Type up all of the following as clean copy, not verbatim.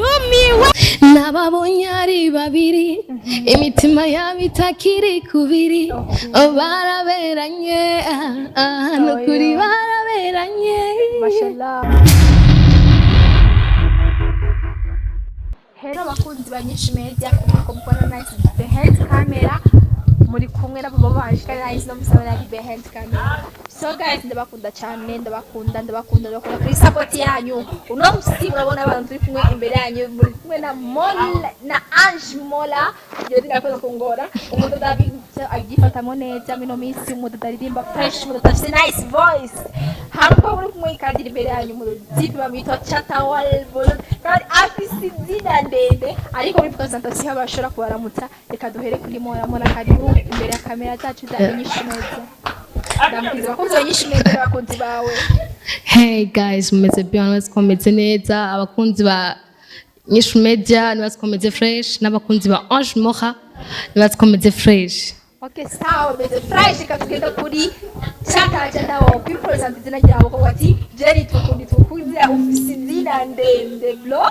Ndumiwe. Nababonye ari babiri, imitima yabo itakiri kubiri, baraberanye, ah, nukuri baraberanye. Mashallah. Hello bakunzi ba Nyinshi Media, kuko mubona nice behind camera, muri kumwe na baba banje kandi nice no musaba ari behind camera. So guys, ndabakunda cyane, ndabakunda, ndabakunda, ndabakunda kuri support yanyu. Uno musi murabona abantu turi kumwe imbere yanyu, muri kumwe na Mola na Ange Mola. Iyo ndakunda kungora umuntu David agyifatamo neza mino minsi, umuntu aririmba fresh, umuntu afite nice voice. Hamwe muri kumwe kandi imbere yanyu mu tipe bamwita Chatawal Bolon, kandi afise izina ndende, ariko muri presentation bashobora kubaramutsa. Reka duhere kuri Mola. Mola, karibu imbere ya kamera zacu za Inyishu Media. Ndamubwiza abakunzi ba Inyishu Media, abakunzi bawe. Hey guys, mumeze bien? Nibaza ko mumeze neza. Abakunzi ba Nyishu Media, nibaza ko mumeze fresh, n'abakunzi ba Ange Moha, nibaza ko mumeze fresh. Okay, sawa, meze fresh. Reka tugende kuri Chata. Chata, wo kwipresent izina ryawe ko ati Jerry tukundi tukuzi, ufise izina ndende bro.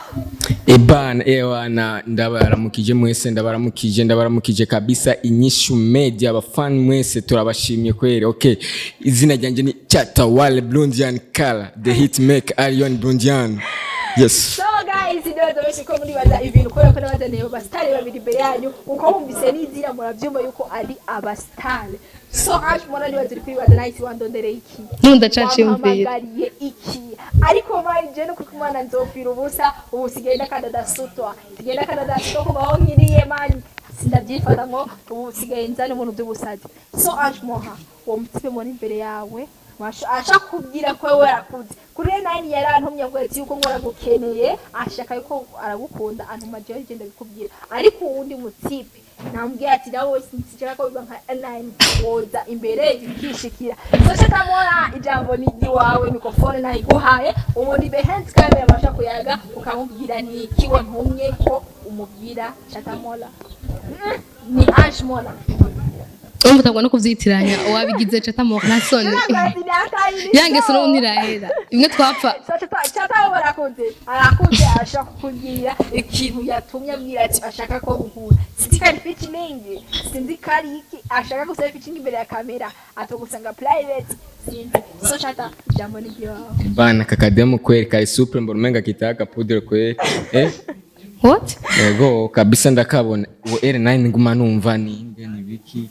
Ebana, ewana, ndabaramukije mwese, ndabaramukije, ndabaramukije kabisa. Inyishu Media, abafani mwese turabashimye kweli. Okay, izina ryanjye ni Chatawale Blondian Kala, the hit maker Arion Blondian, yes. So guys, ndibaza benshi ko muribaza ibintu kubera ko nabazaniye abasitari babiri imbere yanyu. Uko wumvise n'izina murabyumva yuko ari abasitari. So Ange Mona, nibaza uri kwibaza nahise wandondereye iki? N'ubu ndacaciyumvira. Wampamagariye iki? Ariko mari je no kukumana nzopfira ubusa. Ubu sigaye ndakanda dasutwa, sigaye ndakanda dasutwa kubaho nkiriye mani sindabyifatamo. Ubu sigaye nzana umuntu by'ubusazi. So Ange Moha, uwo mutipe muri imbere yawe ashaka kubwira ko wewe warakuze kuri nani, yarantumye ngo ati yuko ngo aragukeneye, ashaka yuko aragukunda, antuma jewe genda bikubwira. Ariko uwundi mutipe namubwiye ati nawe sinshaka ko biba nka nine, woza imbere bikishikira. So Chatamora, ijambo ni iwawe, mikrofone nayiguhaye. Ubundi behind camera abasha kuyaga ukamubwira ni iki wantumye ko umubwira Chatamora. Ni Ange Mola. Urumva utagwa no kuvyitiranya, wabigize Chata Moha na soni yange so n'ubundi irahera imwe twapfa. Chata barakunze, arakunze, ashaka kukubwira ikintu yatumye abwira ati ashaka ko muhura. Sinzi ko ari featuring, sinzi ko ari iki, ashaka gusaba featuring imbere ya kamera, atogusanga private, sinzi. So Chata, ijambo ni ryawe. Bana, kakademu kweli kari super, mbona umenga kitaka poudre kweli, eh. What? Yego kabisa, ndakabona ubu R9 nguma numva ninde ni biki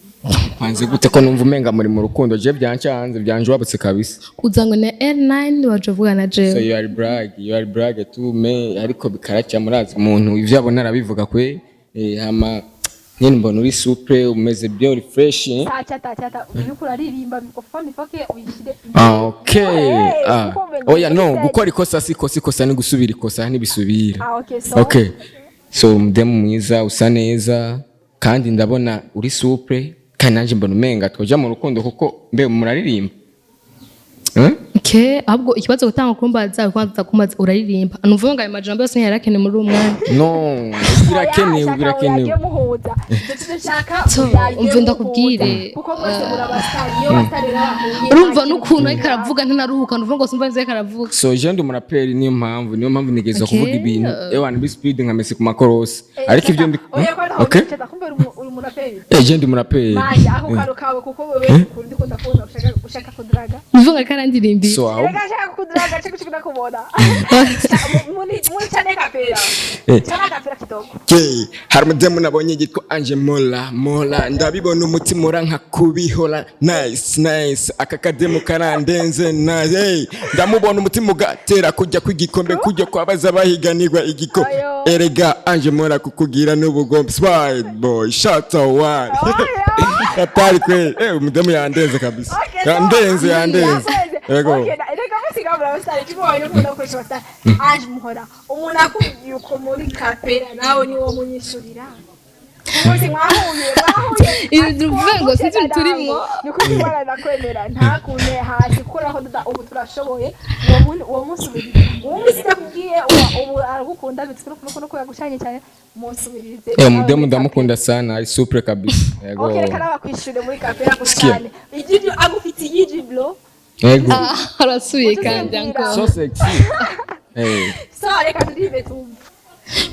panze gute ko numva umenga muri mu rukundo. Je byancanze, byanje wabutse kabisa. Uza ngo na R9 waje uvuga na So jewe. you are brag, you are brag tu me, ariko bikaraca murazi umuntu ivyo abona arabivuga kwe. Eh, hama nyene mbona uri super, umeze bien, uri fresh, eh? Sa Chata, Chata, uriko uraririmba, mikrofone ifoke uyishire. Ah, okay. Hey, Ah. kuko umenga Oya, no, uri gukora ikosa si ikosa, ikosa ni gusubira ikosa ntibisubira. Ah, okay, so Okay. So mudemu mwiza, usa neza kandi ndabona uri super, kandi nanje mbona umenga twoja mu rukundo kuko mbe muraririmba. Eh? Okay, ahubwo ikibazo gutanga kumbaza, kwanza kumbaza uraririmba, numva ngo ayo majambo yose ntiyarakenewe muri uwo mwanya. No, birakenewe, birakenewe. Muyaje muhuza ibyo tudashaka. So, muyaje umve ndakubwire, muhuza. Kuko mwese muri abasitari, iyo abasitari bahuye urumva nta n'ukuntu kintu. ariko aravuga ntanaruhuka, numva ngo simva nzi ariko aravuga. So je ndi umuraperi, niyo mpamvu nigeza Okay. kuvuga ibintu ewana bi speed nka Messi ku makorosi, ariko ibyo ndi Oya, ko naho Okay. Chata, kumbe uri umuraperi. Eh, je ndi umuraperi. Manje ako karo kawe, kuko wewe ukundi ndikunda kubona ushaka kuduraga. Numva ngo ariko arandirimbira. So aho Reka ashaka kuduraga cyo gushaka kubona muri cyane kapera. Eh. Cyane kapera kidogo. Okay. Hari umudemu nabonye yitwa Ange Mola Mola, ndabibona umutima uranka kubihora. Nice nice, aka kademu karandenze nice. Hey, ndamubona umutima ugatera kujya kw'igikombe, kujya kwabaza bahiganirwa igikombe. Ayo. Erega Ange Mola kukugira n'ubugombe smile boy shut up one atari kweli. Eh, umudemu yandenze kabisa. Okay, so- Yandenze, yandenze. Yego. Okay, reka musigabura abasitari kimwe wabona ukunda gukoresha abasitari. Ange Muhora, umuntu akubwiye uko muri kapera nawe niwo munyishurira. Muzi mwahuye, mwahuye. Ibi tuvuga ngo sinzi ibintu turimwo. Ni kuri Imana ndakwemera ntakunte hasi kuraho duda ubu turashoboye. Uwo munsi uwo munsi ndakubwiye ubu aragukunda bitse no ko yagushanye cyane, munsubirize. Eh, umudemu ndamukunda sana, ari super kabisa. Yego. Okay, reka nawe akwishyure muri kapera Sikia. gushane. Igiji agufitiye igi bro. Yego. Ah, arasubiye kandi Utuzibwira. encore. So sexy. Eh. So reka turibe tumve.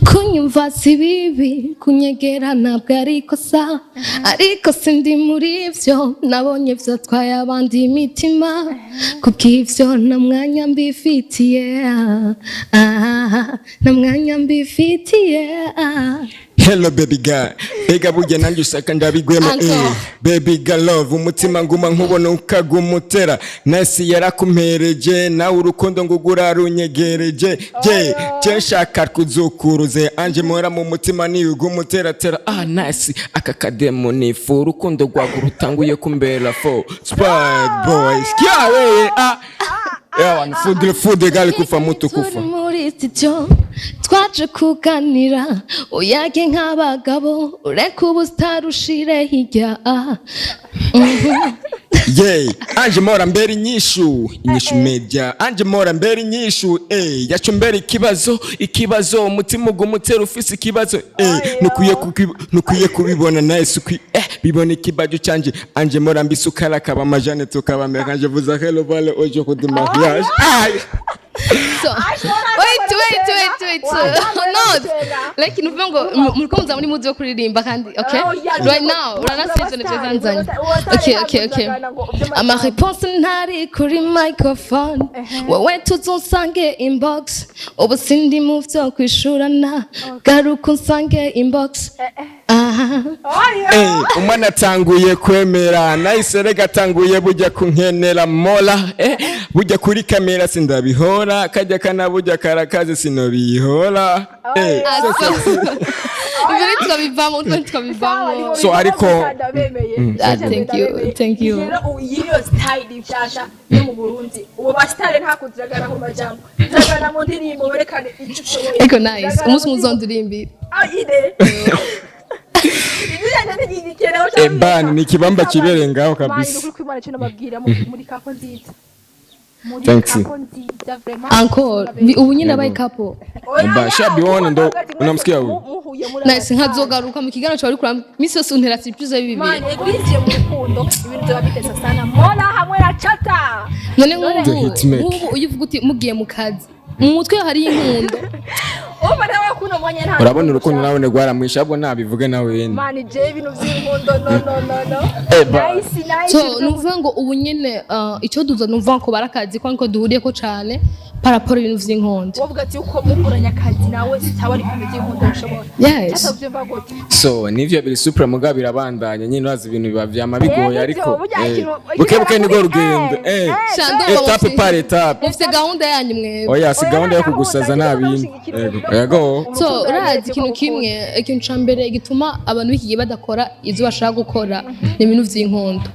Kunyumva si bibi, kunyegera ntabwo ari ikosa, ariko sindi muri byo. Nabonye vyatwaye abandi imitima, kubw'ivyo nta mwanya mbifitiye. Ah, nta mwanya mbifitiye. Ah. Hello baby girl, mbega burya nanjye ushaka ndabigwemo. Uncle. Baby girl love, umutima nguma nkubona ukagumutera. Nasi yarakumpereje nawe urukundo ngo runyegereje, je je nshaka kuzukuruze anje mpora mu mutima niwe. Ah nice, aka kademo nifu urukundo rwawe rutanguye kumbera fo spike boys yeah we ah yeah food food gali kufa mutu kufa. Turi muri studio, twaje kuganira, uyage nk'abagabo, ureke ubusitari ushire hirya. Yeah, Anje Mora mbere inyishu, Inyishu Media. Anje Mora mbere inyishu, yacu mbere ikibazo, ikibazo, umutima ugumutera ufise ikibazo, nukwiye kubibona nawe sukwi, bibona ikibazo canje. Anje Mora mbisukara kaba majane tukaba mekanje vuza hello vale ojo ku mariage. Ay! So, wait, wait, wait, wait. No, like nuvuga ngo muriko muza muri muzi yo kuririmba kandi, okay? Oh, yeah, Right now, uranasivyo nivyo nzanye. Okay. Ama réponse ntari kuri microphone. Wowe tuzonsange inbox. Ubu sindi mu vyo kwishurana. Garuka unsange inbox. Aha. Umwana atanguye kwemera nahise rega atanguye bujya kunkenera mola, bujya kuri kamera sindabihora kajya kana bujya karakaze sinobihora. Ibyo ntitwabivamo, utwo ntitwabivamo. So, ariko- Ah, thank you, thank you. Rero iyi niyo style nshasha yo mu Burundi. Ubu ba star nta kuziragana mu majambo, ziragana mu ndirimbo, werekane icyo ushoboye. Ariko nice, Ziragana umunsi mu ndirimbo. muzondurimbira. Ah, ide. Ban, ni ikibamba kibereye ngaho kabisa. Mani, nukuri kw'Imana cyo nababwira muri kako nziza. Muri Thanks. kako nziza vraiment. Encore, ubu nyine abaye couple. Oya, Ba, Shabi kuko wana ndo- hagati mwese unamsikia huyu? muhuye muri Nice, abastar. nkazogaruka mu kiganiro cyawe, uriko misi yose untera surprise y'ibi Mani, bintu. winjiye mu rukundo ibintu byaba bitesa sana. Mola hamwe na Chata. None nk'ubu The hitmaker. nk'ubu iyo uvuga uti mugiye mu kazi, mu mutwe hariyo inkundo. Umva nawe kuno mwanya nta. Urabona urukundo nawe rwaramwishe, ahubwo nabivuge nawe wenda. Mani, je ibintu by'inkundo no no no no. Ba. Nice nice. So nuvuga ngo ubu nyene icyo duza nuvuga ko barakazi ko niko duhuriye ko cane par rapport ibintu vy'inkondo. Wovuga ati uko mukoranya akazi nawe sitaba ari ibintu by'inkundo bishobora. Yes. Chata ubyumva gute? So nivyo biri super, mugabo birabandanya nyine, urazi ibintu biba vyama bigoye, Eh, ariko nivyo, burya buke buke ikintu nirwo rugendo, Sha, ndumva étape par étape. Mufite gahunda yanyu mwebwe. Oya, si gahunda yo kugusaza nabindi, yego yego. So urazi ikintu kimwe, ikintu ca mbere gituma abantu b'iki gihe badakora ivyo bashaka gukora ni ibintu vy'inkondo.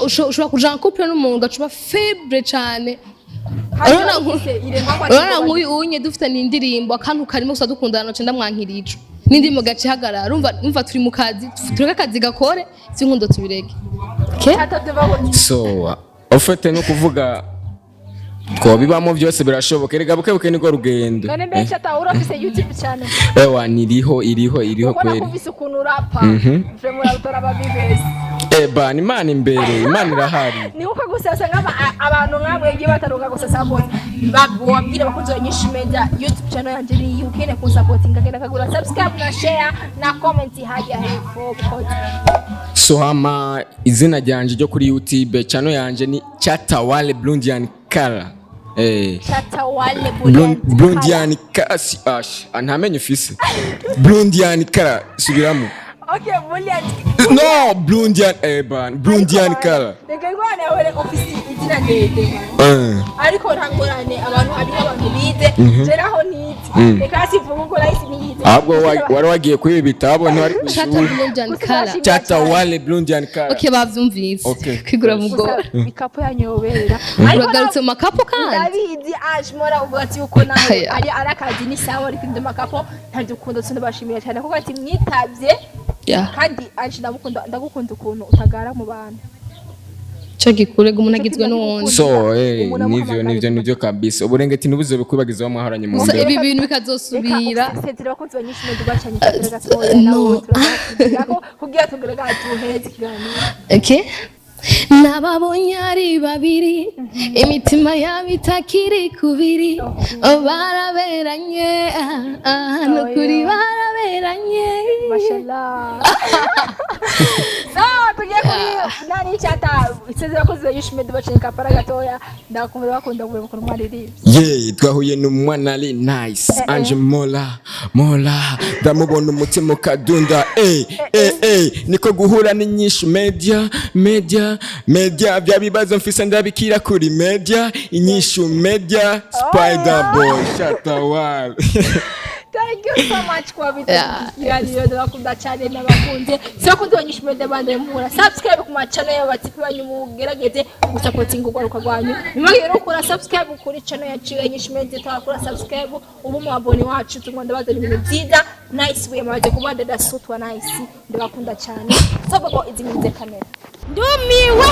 Ushobora kuja en couple n'umuntu ugaca uba faible cane. Urabona nk'uyu unye dufite indirimbo, akantu karimo gusa dukundana noce ndamwankira ico n'indirimbo gace ihagarara. Urumva, umva turi mu kazi, tureke akazi gakore, ivy'inkundo tubireke, okay? So ufite no kuvuga ko bibamo byose birashoboka erega, buke buke nirwo rugendo. None mbe Chata, urafise YouTube channel? Ewa, niriho, iriho, iriho. Kuko Kweli. nakuvise ukuntu urapa, vraiment uratora ababibesi. Eba ni Imana imbere, Imana irahari. Ni uko gusa usanga abantu nkamwe ngiye bataruka gusa support wabwira abakunzi ba Nyinshi Media, YouTube channel yanje ni ukeneye kunsapotinga, genda kagura subscribe na share na comment hajya hepfo because So hama izina ryanje ryo kuri YouTube channel yanje ni Chatawale Blundian Kala. Chatawale Blundian Kala si ash ntamenye ufise Blundian Kala, subiramo. Okay, Brilliant. No, Blundian, ban Blundian Kala. Reka ngwane wele ofisi izina ndende. Ariko nta ngorane, abantu hariho abantu bize, je naho nize, reka sivuga uko nahise niyize. Ahubwo wari wagiye kuri ibi bitabo ntiwari ku Chata ishuri. Blundian Kala. Chatawale Blundian Kala. Okay, bavyumvise. Okay. Kwigura mugora. Ikapo yanyobera. Uragarutse mu makapo kandi. Ndabizi ashmora uvuga ati uko nawe Aya. ari akazi ni sawa, ariko ndi makapo ntadukunda. Ndabashimira cyane kuko ati mwitavye. Yeah. Kandi Ange ndamukunda, ndagukunda ukuntu utagara mu bantu. Cyo gikurega umuntu agizwe n'uwundi. So nivyo nivyo nivyo kabisa, uburengeti ntibuze bikwibagiza wamwaharanye mu Gusa mbere. ibi bintu bikazosubira. Sezera abakunzi ba Nyinshi Media bacanye gatoya No. nawe kugira tugere tuheze ikiganiro. Okay. Nababonye ari babiri, imitima yabo itakiri kubiri. Baraberanye, ah, nukuri baraberanye. Mashallah. So tugiye kuri nani cyata isezera ko zayishime dubacenga kapara gatoya. Ndakumva bakunda kumva ukuntu mwaririmbye. Ye, twahuye n'umwana ari nice, Ange Mola Mola, ndamubona umutima ukadunda, eh eh eh. Niko guhura n'Inyishu Media, Media, Media. Bya bibazo mfise ndabikira kuri media, Inyishu Media. Spider Boy Shatawal. Thank you so much kuba bitabiriye ikiganiro. Ndabakunda cyane, n'abakunze sibakunze Abanyishu Media, bandi muhura subscribe ku ma channel y'abatipi banyu, mugerageze gusapotinga urwaruka rwanyu. Nyuma rero gukora subscribe kuri channel yacu ya Inyishu Media, twakora subscribe ubu mu abone wacu, tugomba ndabazana ibintu byiza. Nice, we amaze kuba dadasutwa. Nice, ndabakunda cyane. Sabago izimirize kamera. Ndumiwe.